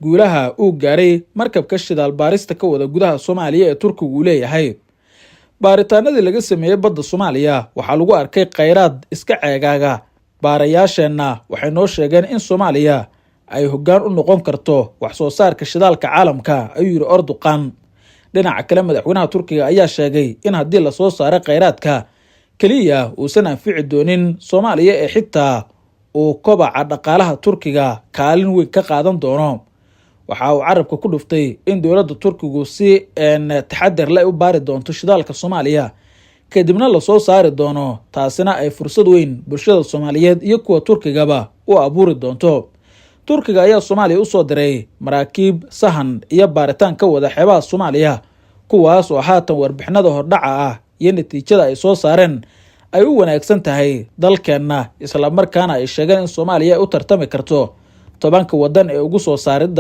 Guulaha uu gaaray markabka shidaal baarista ka wada gudaha Soomaaliya ee Turkigu uu leeyahay. Baaritaanadii laga sameeyey badda Soomaaliya waxaa lagu arkay kheyraad iska ceegaaga. Baarayaasheenna waxay noo sheegeen in Soomaaliya ay hoggaan u noqon karto wax soo saarka shidaalka caalamka, ayuu yidhi Erdogan. Dhinaca kale, madaxweynaha Turkiga ayaa sheegay in haddii lasoo saaro kheyraadka keliya uusan anfici doonin Soomaaliya ee xitaa uu kobaca dhaqaalaha Turkiga kaalin weyn ka qaadan doono. Waxa uu carabka ku dhuftay in dowladda Turkigu si taxadar leh u baari doonto shidaalka Soomaaliya, kadibna lasoo saari doono, taasina ay fursad weyn bulshada Soomaaliyeed iyo kuwa Turkigaba u abuuri doonto. Turkiga ayaa Soomaaliya usoo diray maraakiib sahan iyo baaritaan ka wada xeebaha Soomaaliya, kuwaas oo haatan warbixinada hordhaca ah iyo natiijada ay soo saareen ay u wanaagsan tahay dalkeenna, islamarkaana ay sheegeen in Soomaaliya ay u tartami karto 10-ka wadan ee ugu soo saaridda